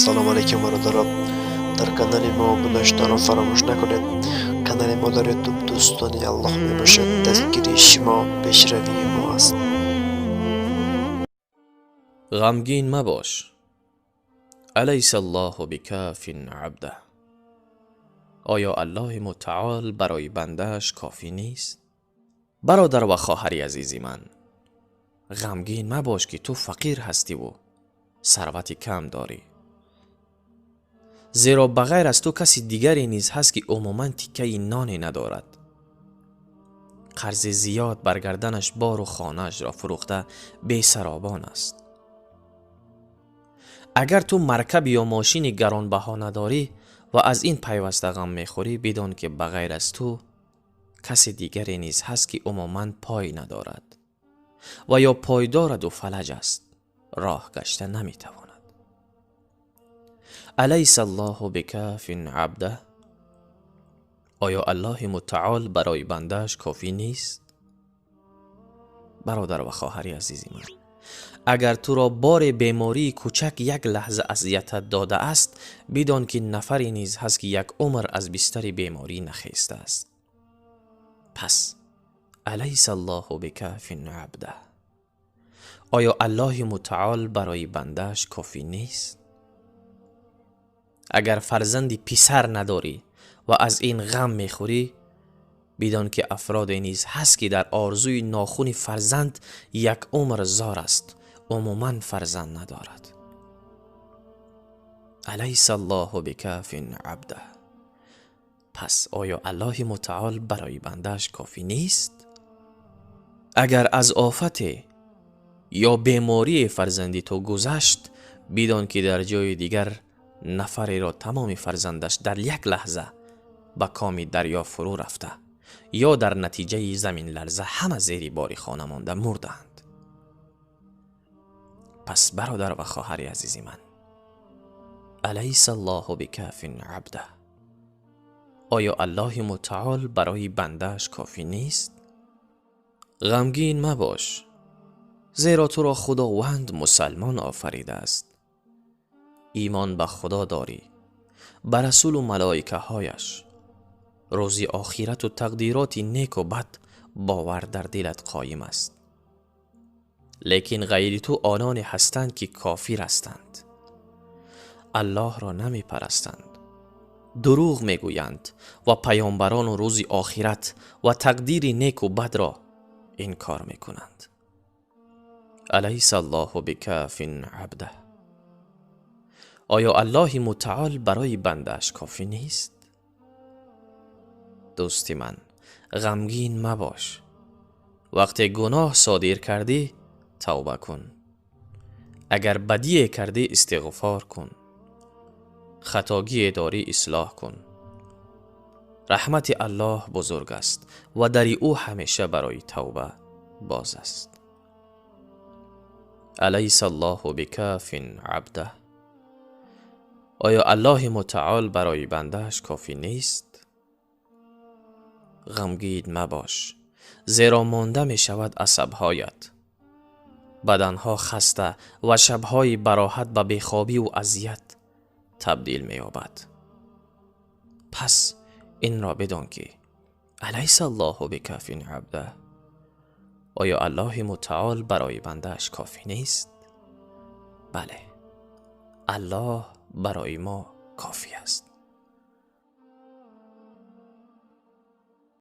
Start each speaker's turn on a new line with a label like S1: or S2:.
S1: Салом алейкум, бародарон! Дар канали мо обуна шуданро фаромӯш накунед. Канали мо дар Ютуб «Дӯстони Аллоҳ» мебошад. Дастгирии шумо пешравии мо аст.
S2: Ғамгин мабош. أليس الله بكاف عبده. Оё Аллоҳи Мутаол барои бандааш кофӣ нест? Бародар ва хоҳари азизи ман, ғамгин мабош, ки ту фақир ҳастиву сарвати кам дорӣ, зеро ба ғайр аз ту каси дигаре низ ҳаст, ки умуман тиккаи ноне надорад, қарзи зиёд бар гарданаш бору хонаашро фурӯхта бесаробон аст. Агар ту маркаб ё мошини гаронбаҳо надорӣ ва аз ин пайваста ғам мехӯрӣ, бидон, ки ба ғайр аз ту каси дигаре низ ҳаст, ки умуман пой надорад ва ё пой дораду фалаҷ аст, роҳ гашта наметавонад. أليس الله بكاف عبده. Оё Аллоҳи Мутаол барои бандааш кофӣ нест? Бародар ва хоҳари азизи ман, агар туро боре бемории кӯчак як лаҳза азиятат додааст, бидон, ки нафаре низ ҳаст, ки як умр аз бистари беморӣ нахестааст. Пас أليس الله بكاف عبده. Оё Аллоҳи Мутаол барои бандааш кофӣ нест? Агар фарзанди писар надорӣ ва аз ин ғам мехӯрӣ, бидон, ки афроде низ ҳаст, ки дар орзуи нохуни фарзанд як умр зор аст, умуман фарзанд надорад. أليس الله بكاف عبده. Пас оё Аллоҳи Мутаол барои бандааш кофӣ нест? Агар аз офате ё беморие фарзанди ту гузашт, бидон, ки дар ҷои дигар нафареро тамоми фарзандаш дар як лаҳза ба коми дарё фурӯ рафта ё дар натиҷаи заминларза ҳама зери бори хона монда мурданд. Пас, бародар ва хоҳари азизи ман, أليس الله بكاف عبده. Оё Аллоҳи Мутаол барои бандааш кофӣ нест? Ғамгин мабош, зеро туро Худованд мусалмон офаридааст. Имон ба Худо дорӣ, ба расулу малоикаҳояш, рӯзи охирату тақдироти неку бад бовар дар дилат қоим аст. Лекин ғайри ту ононе ҳастанд, ки кофир ҳастанд, Аллоҳро намепарастанд, дурӯғ мегӯянд ва паёмбарону рӯзи охират ва тақдири неку бадро инкор мекунанд. أليس الله بكاف عبده. Оё Аллоҳи Мутаол барои бандааш кофӣ нест? Дӯсти ман, ғамгин мабош. Вақте гуноҳ содир кардӣ, тавба кун. Агар бадие кардӣ, истиғфор кун. Хатогие дорӣ, ислоҳ кун. Раҳмати Аллоҳ бузург аст ва дари ӯ ҳамеша барои тавба боз аст. أليس الله بكاف عبده. Оё Аллоҳи Мутаол барои бандааш кофӣ нест? Ғамгин мабош, зеро монда мешавад асабҳоят, баданҳо хаста ва шабҳои бароҳат ба бехобиву азият табдил меёбад. Пас инро бидон, ки أليس الله بكاف عبده. Оё Аллоҳи Мутаол барои бандааш кофӣ нест? Бале, Аллоҳ барои мо кофӣ аст.